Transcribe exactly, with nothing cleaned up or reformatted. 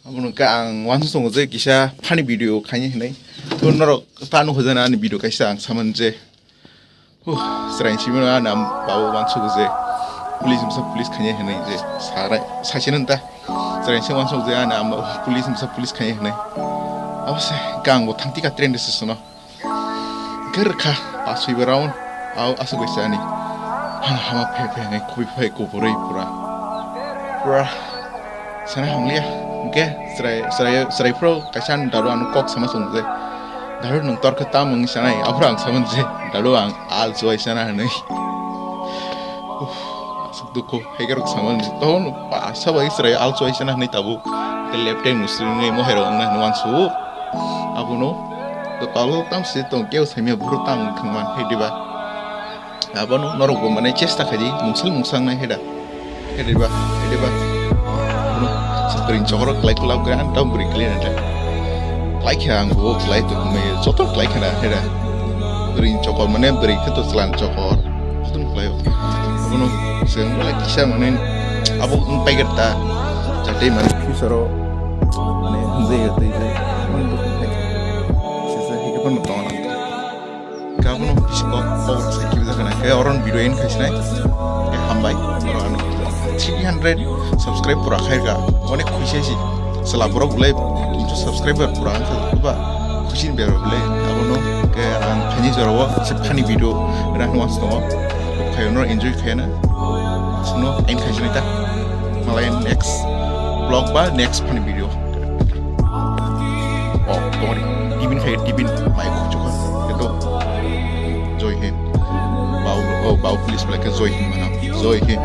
Abono khe ang uansuk tongo je kisa funny video khaini hinwi. To norok ta nukho jana ani video kaisa ang saman je. Huh, chwrai simi no ani am babu uansuk je. Police msa police khaini hinwi je. Sarai, saisino ta. Chwrai simi uansuk je ani am babu police msa police khaini hinwi. Abo se khe ang bo thangti ka train de se sono. Hwnkhe rwkha, aswi bo round, au aswk bai se ani. Hana hama phe phe hwnwi khobwi phai kuphurwi pura. Pura sana hamliya. Hwnkhe chwrai, chwrai, chwrai phuru kaisa ani daru ano kok sama chwng je. Daru nwng torkhe tam wngwi sanai, aphuru ang saman je, daru ang al chuai sana hwnwi. Uff, aswk dukhu, haikhwrwk saman je. Tohon pa sabai chwrai al chuai sana hwnwi tabuk. Hwnkhe left time musri wngwi mohairok wngna hwnwi uansuk. Abono to tolo tam se tong keu saimya buru tang thwngman he diba. Abono norok bo mane chesta khaidi mungsal mungsa wngnai heda. He diba, he diba. Abono sakring chokoro klai kulab khe ang tam bwrwi kle nang khe. Klai khe ang bo klai to me joto klai khe na heda. Ring chokor mane bwrwi khe to chwlan chokor. Joto klai o. Abono se mane kisa mane abo wng paiger ta. Jate mane future o mane hwnjai ya tei jai. Mane dukhu khai. Sesa hike phano tongo nang. Khe abono bisingo kok sai kibi jakha nang. Khe oron video end khai sinai. Khe hambai. Oro ano three hundred subscribe pura khai ga. Onek khuisi si. Sala borok ulai kintu subscriber pura ang kha ba. Khuisi ni bero ulai. Abono khe ang khaini jorao se funny video rang was tongo. Khayono enjoy khaina. Suno end khai sinai ta. Malai next vlog ba next funny video. Oh, tongri. Tibin khai, tibin. Mai kuchukha. Keto. Joy Hind. Bau, oh, bau police bela ke Joy Hind mana. Joy Hind.